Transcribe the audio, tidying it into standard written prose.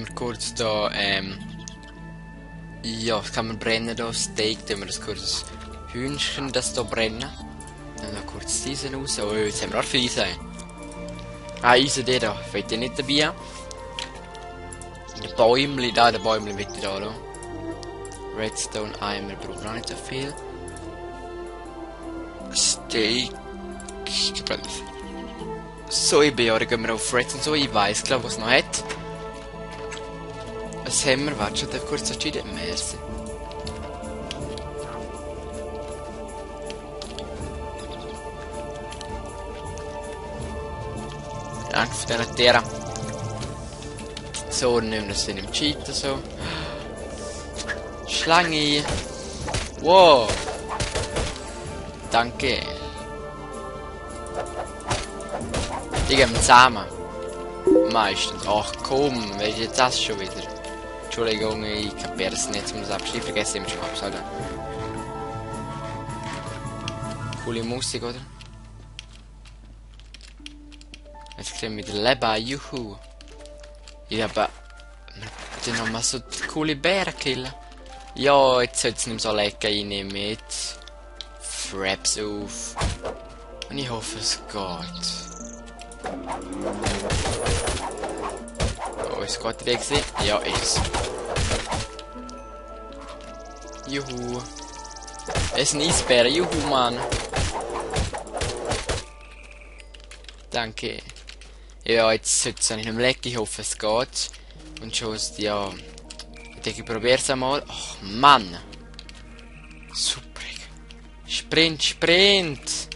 tun wir kurz da, ja, das kann man brennen da, Steak, tun wir das kurz Hühnchen, das da brennen. Dann noch kurz diesen raus. Oh, jetzt haben wir auch viel Eisen. Ah, Eisen, der da, fällt der nicht dabei. Der Bäumli, da, der Bäumli wird da, da. Redstone Eimer, braucht noch nicht so viel. Steak. Sojabeere gehen wir auf Redstone, so, ich weiss, glaube was es noch hat. Was haben wir? Warte, schon kurz entschieden. Merci. Danke für diese Terra. So, nehmen wir das in dem Cheat so. Schlange. Wow. Danke. Die gehen zusammen. Meistens. Ach komm, wer ist jetzt das schon wieder? Entschuldigung, ich kapiere es nicht, um das abschließen. Vergessen immer schon abschalten. Coole Musik, oder? Jetzt kriegen wir wieder Leben, juhu. Ja, aber... wir noch mal so coole Bären killen. Ja, jetzt sollte es nicht so lecker reinnehmen mit... Fraps auf. Und ich hoffe, es geht. Oh, ist gerade die gesehen? Ja, ist. Juhu. Es ist ein Eisbär, juhu, Mann. Danke. Ja, jetzt sollte es nicht mehr lecker, ich hoffe, es geht. Und schon ist, ja... ich denke, ich probiere es einmal. Ach, Mann. Super. Sprint, Sprint.